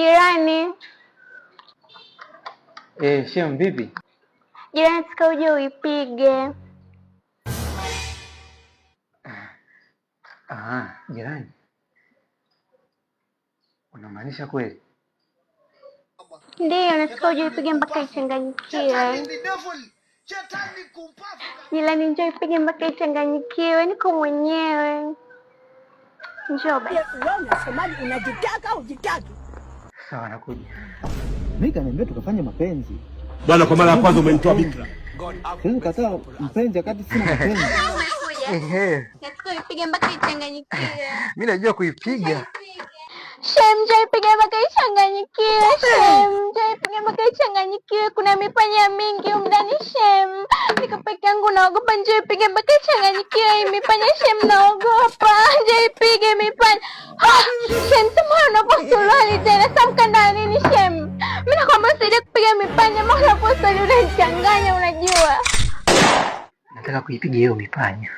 Jirani. Eh, Shem vipi? Jirani, nataka uje uipige. Ah, jirani. Unamaanisha kweli? Ndiyo, nataka uje uipige mpaka ichanganyikiwe. Jirani, njoo ipige mpaka ichanganyikiwe, niko mwenyewe. Njoo basi. Wewe unasemaje? Unajitaka au hujitaki? Sawa, nakuja. Mimi kaniambia tukafanye mapenzi. Bwana, kwa mara ya kwanza umenitoa bikra. Siwezi kataa mpenzi wakati sina mapenzi. Ehe, Nataka uipige mpaka ichanganyikiwe. mimi najua kuipiga. Shem, njoo ipige mpaka ichanganyikiwe. Shem, njoo ipige mpaka ichanganyikiwe. Kuna mipanya mingi humu ndani Shem. Niko peke yangu naogopa, njoo ipige mpaka ichanganyikiwe hii mipanya Shem, naogopa. Njoo ipige mipanya. Ah, Shem, sema unavaa suruali tena. Sasa mkanda wa nini Shem? Mimi nakwambia usaidie kupiga mipanya, mbona unavaa suruali unanichanganya unajua. Nataka kuipiga hiyo mipanya.